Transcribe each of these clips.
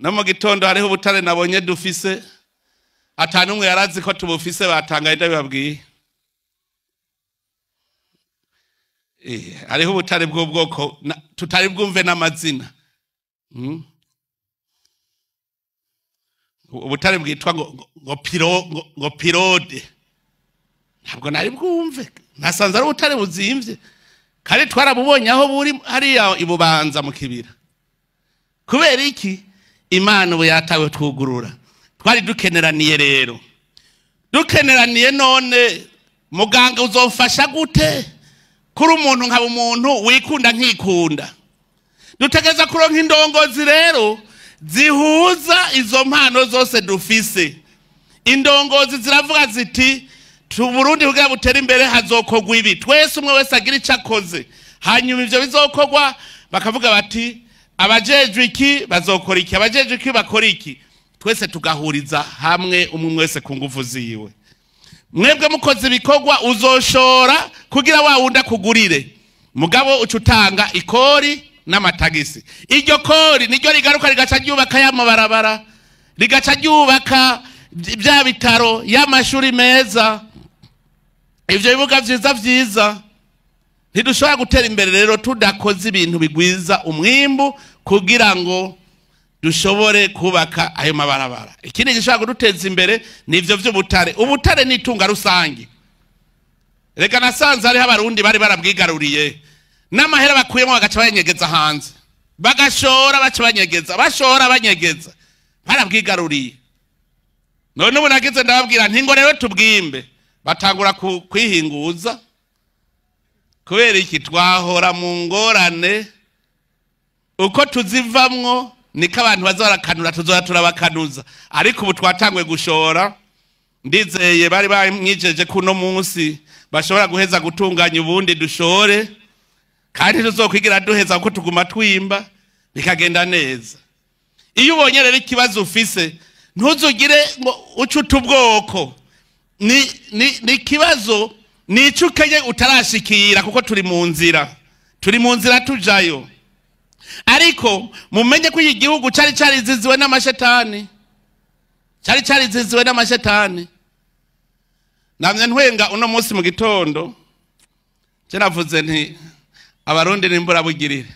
No mu gitondo hariho ubutare nabonye dufise, atanumwe yarazi ko tubufise, batangaye ndabibabwiye. Hariho ubutare bw'ubwoko tutari bwumve n'amazina. Ubutare bwitwa ngo pirode, ntabwo nari bwumve, nasanze ari ubutare buzimvye, kandi twarabubonye aho buri hariya ibubanza mu kibira. Kubera iki? Imana ubu yatawe twugurura. Twari dukeneraniye rero, dukeneraniye. None muganga uzofasha gute kuri umuntu nkaba umuntu wikunda nkikunda? Dutegereza kuronka indongozi rero zihuza izo mpano zose dufise. Indongozi ziravuga ziti Burundi kugira butere imbere hazokogwa ibi, twese umwe wese agira ico akoze, hanyuma ivyo bizokogwa bakavuga bati abajejwe iki bazokora iki, abajejwe iki bakora iki, twese tugahuriza hamwe umwe wese ku nguvu ziwe. Mwebwe mukoze ibikorwa uzoshora kugira wa wundi akugurire, mugabo uca utanga ikori n'amatagisi. Iryo kori niryo rigaruka rigaca ryubaka ya mabarabara, rigaca ryubaka bya bitaro, y'amashuri meza, ivyo bibuga vyiza vyiza. Ntidushobora gutera imbere rero tudakoze ibintu bigwiza umwimbu kugira ngo dushobore kubaka ayo mabarabara. Ikindi gishobora kuduteza imbere ni ivyo vy'ubutare. Ubutare ni itunga rusange. Reka nasanze hariho abarundi bari barabwigaruriye, n'amahera bakuyemo bagaca banyegeza hanze, bagashora baca banyegeza, bashora banyegeza, barabwigaruriye. None ubu nagize ndababwira nti ngo rero tubwimbe, batangura kwihinguza. Kubera iki? Twahora mu ngorane, uko tuzivamwo niko abantu baza barakanura, tuzora turabakanuza. Ariko ubu twatanguye gushora, ndizeye bari bamwijeje ko uno munsi bashobora guheza gutunganya ubundi dushore, kandi tuzokwigira duheza kuko tuguma twimba bikagenda neza. Iyo ubonye rero ikibazo ufise, ntuzugire ngo uce utubwoko, ni ikibazo ni ico ukenye utarashikira, kuko turi mu nzira, turi mu nzira tujayo. Ariko mumenye ko iki gihugu cari cariziziwe n'amashetani, cari cariziziwe n'amashetani. Namye ntwenga uno munsi mu gitondo, je navuze nti abarundi n'imburabugirire,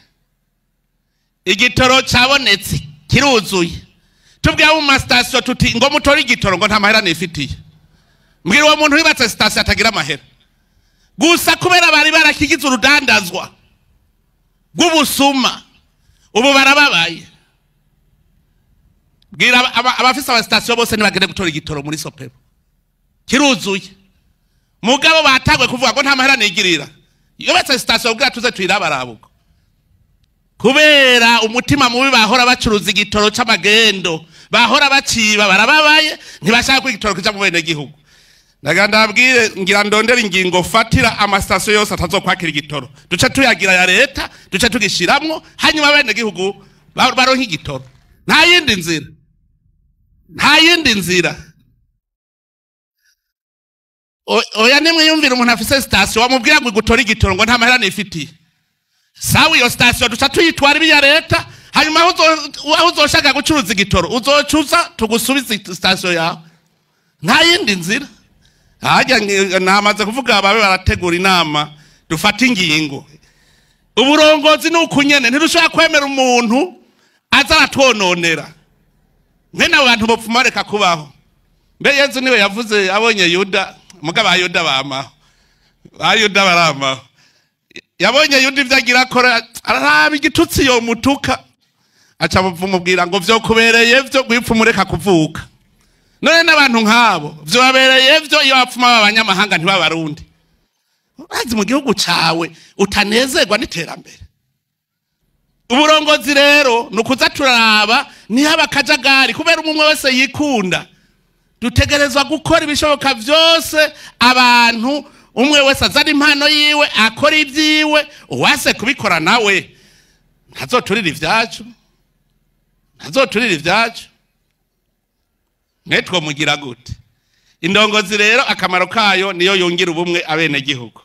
igitoro cabonetse kiruzuye. Tubwiye abo mu masitasiyo tuti ngo mutore igitoro, ngo nta mahera nifitiye. Mbwira uwo muntu yubatse sitasiyo atagira amahera, gusa kubera bari barakigize urudandazwa rw'ubusuma, ubu barababaye. Bwira abafise amasitasiyo bose ntibagende gutora igitoro muri Sopebu, kiruzuye. Mugabo batangwe kuvuga ngo nta mahera nigirira, yubatse sitasiyo kugira tuze tuyirabarabuka. Kubera umutima mubi bahora bacuruza igitoro c'amagendo, bahora baciba, barababaye, ntibashaka ko igitoro kija mu bene gihugu. Ndagira ndababwire, ngira ndondere ingingo fatira amasitasiyo yose atazokwakira igitoro, duce tuyagira ya leta, duce tugishiramwo, hanyuma bene gihugu baronke igitoro. Nta yindi nzira, nta yindi nzira. Oya, nimwiyumvira umuntu afise sitasiyo wamubwira ngo igutore igitoro ngo nta mahera nifitiye. Sawa, iyo sitasiyo duca tuyitwara ibi ya leta, hanyuma aho uzoshaka gucuruza igitoro uzocuza tugusubize sitasiyo yawe. Nta yindi nzira. Harya namaze kuvuga babe barategura inama dufata ingingo. Uburongozi ni ukunyene, ntidushobora kwemera umuntu aza aratwononera. Mwene abo bantu bopfuma bareka kubaho. Mbe Yezu niwe yavuze abonye Yuda, mugabo Yuda bamaho, ba Yuda baramaho. Yabonye Yuda ivyo agira akora, araraba igitutsi yomutuka, aca amubwira ngo vyokubereye vyo gwipfa umureka kuvuka. None n'abantu nk'abo vyobabereye vyo iyo bapfuma b'abanyamahanga ntibabarundi. Urazi mu gihugu cawe utanezerwa n'iterambere. Uburongozi rero ni ukuza turaraba ntihaba akajagari, kubera umwe wese yikunda. Dutegerezwa gukora ibishoboka vyose, abantu umwe wese azana impano yiwe, akora ivyiwe, uwase kubikora nawe ntazoturira ivyacu, ntazoturira ivyacu. Mwe twomugira gute? Indongozi rero akamaro kayo niyo yungira ubumwe abenegihugu.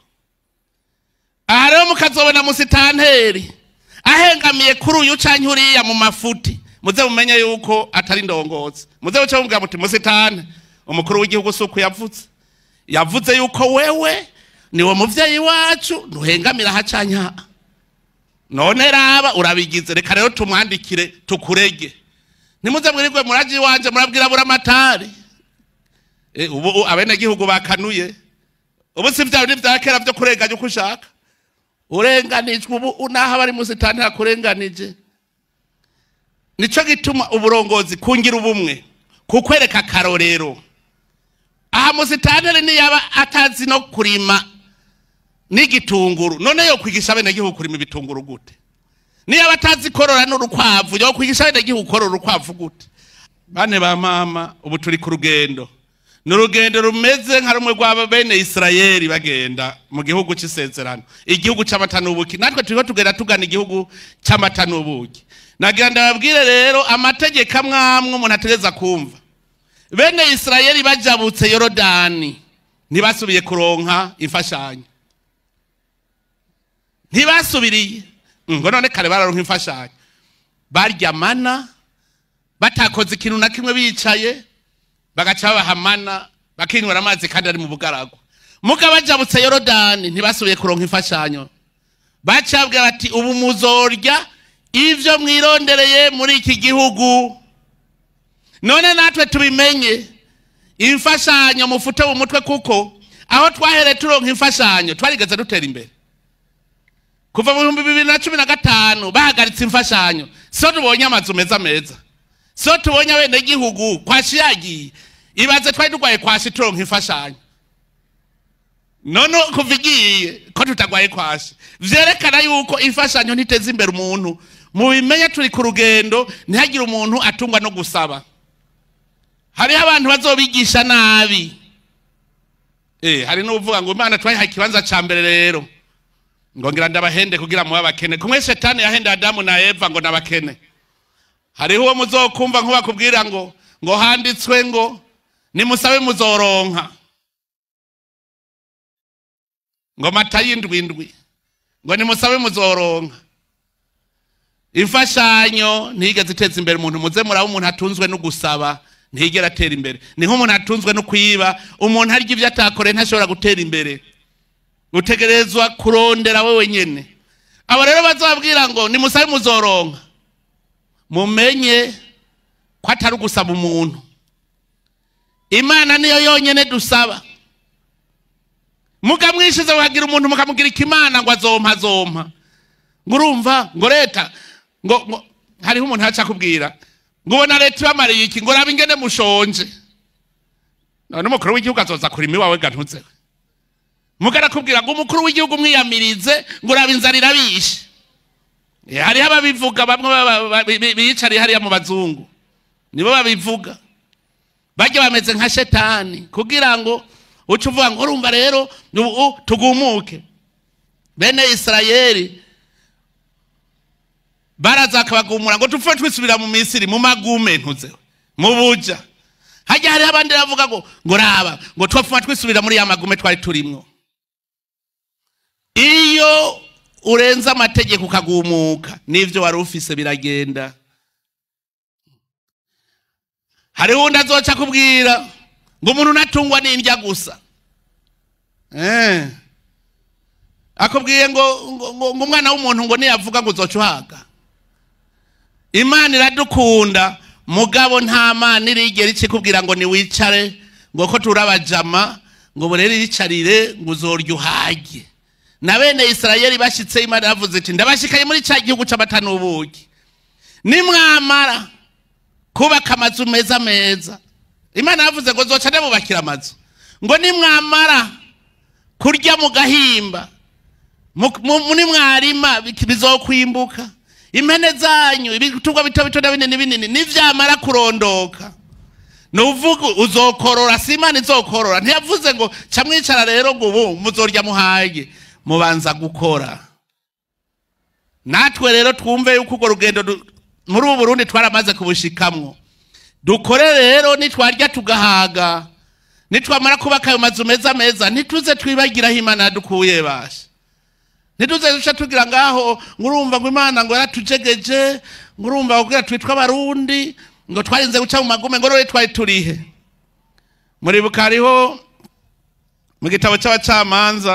Aha rero mukazobona musitanteri ahengamiye kuri uyu canke uriya mu mafuti, Muze mumenye yuko atari ndongozi. Muze uce mubwira muti musitane, umukuru w'igihugu suku yavuze. Yavuze yuko wewe niwe muvyeyi wacu ntuhengamira hacanya. None raba urabigize, reka rero tumwandikire tukurege. Nimuze mwirirwe muraji wanje murabwira buramatari. Ubu abene gihugu bakanuye. Ubu si vya bindi vya kera vyo kurenganya uko ushaka. Urenganijwe ubu naho abari musitani hakurenganije. Nico gituma uburongozi kungira ubumwe, kukwereka karorero. Aha musitani ni yaba atazi no kurima n'igitunguru, none yo kwigisha bene gihugu kurima ibitunguru gute? Ni yaba atazi korora n'urukwavu, yo kwigisha bene gihugu korora urukwavu gute? Bane ba mama, ubu turi ku rugendo. N'urugendo rumeze nka rumwe rw'aba bene Isirayeli bagenda mu gihugu c'isezerano, igihugu c'amata n'ubuki. Natwe turiko tugenda tugana igihugu c'amata n'ubuki. Nagira ndababwire rero amategeko amwe amwe umuntu ategereza kumva. Bene Isirayeli bajabutse Yorodani ntibasubiye kuronka imfashanyo, ntibasubiriye ngo none kare bararonka imfashanyo, barya mana batakoze ikintu na kimwe, bicaye bagaca babahamana bakinywera amazi kandi ari mu bugaragwa. Muga bajabutse Yorodani ntibasubiye kuronka imfashanyo, bacabwira bati ubu muzorya ivyo mwirondereye muri iki gihugu. None natwe tubimenye, imfashanyo mufute mu mutwe, kuko aho twahereye turonka imfashanyo twarigeze dutera imbere. Kuva mu 2015 bahagaritse imfashanyo, so tubonye amazu meza meza, so tubonye abene gihugu kwashi yagiye. Ibaze twari dugwaye kwashi turonka imfashanyo, none kuva igiye ko tutagwaye kwashi, vyerekana yuko imfashanyo ntiteza imbere umuntu. Mubimenye turi ku rugendo, ntihagire umuntu atungwa no gusaba. Hariho abantu bazobigisha nabi. Hari n'uvuga ngo Imana twayihaye ikibanza ca mbere rero, ngo ngira ndabahende kugira mube abakene. Kumwe Shetani yahenda Adamu na Eva ngo nabakene. Hariho uwo muzokumva nk'ubakubwira ngo handitswe ngo nimusabe muzoronka, ngo Matayo 7:7 ngo nimusabe muzoronka. Imfashanyo ntiyigeze iteza imbere umuntu. Muze muraba umuntu atunzwe no gusaba ntiyigera atera imbere. Ni nk'umuntu atunzwe no kwiba, umuntu arya ivyo atakoreye ntashobora gutera imbere. Utegerezwa kurondera wewe nyene. Abo rero bazabwira ngo nimusabe muzoronka, mumenye ko atari ugusaba umuntu. Imana niyo yonyene dusaba. Mukamwishiza mukagira umuntu mukamugira ikimana ngo azompa azompa, ngo urumva ngo leta ngo hariho umuntu aca kubwira ngo ubona leta ibamariye iki, ngo raba ingene mushonje. None umukuru w'igihugu azoza kurima iwawe ga ntuzewe. Mugarakubwira ngo umukuru w'igihugu mwiyamirize ngo raba inzara irabishe. Hariho ababivuga bamwe biyicariye hariya mu bazungu, nibo babivuga. Bajya bameze nka Shetani kugira ngo uce uvuga ngo urumva rero tugumuke. Bene Isirayeli baraza bakabagumura ngo tupfe twisubira mu Misiri mu magume ntuzewe mu buja. Hajya hariho abandi bavuga ngo raba ngo twapfuma twisubira muri ya magume twari turimwo. Iyo urenze amategeko ukagumuka n'ivyo wari ufise biragenda. Hariho undi azoca kubwira ngo umuntu natungwa n'indya gusa. Akubwiye ngo umwana w'umuntu ngo niyavuga ngo uzoca uhaga. Imana iradukunda, mugabo nta mana irigera ikikubwira ngo niwicare ngo ko turabajama ngo burere yicarire ngo uzorya uhage. Na bene Isirayeli bashitse Imana yavuze iti ndabashikaye muri ca gihugu c'amata n'ubuki, nimwamara kubaka amazu meza meza. Imana yavuze ngo zoca ndabubakira amazu, ngo nimwamara kurya mu gahimba, nimwarima bizokwimbuka, impene zanyu ibitungwa bito bito na binini binini nivyamara kurondoka. Nuvuga uzokorora, si Imana izokorora. Ntiyavuze ngo ca mwicara rero ngo ubu muzorya muhage, mubanza gukora. Natwe rero twumve yuko urwo rugendo muri ubu Burundi twaramaze kubushikamwo. Dukore rero nitwarya tugahaga, nitwamara kubaka ayo mazu meza meza, ntituze twibagiraho Imana yadukuye basha. Ntiduze duca tugira ngaho ngo urumva ngo Imana ngo yaratujegeje, ngo urumva kugira twitwa Abarundi ngo twarinze guca mu magume, ngo rero twari turihe? Muribuka hariho mu gitabo cy'Abacamanza.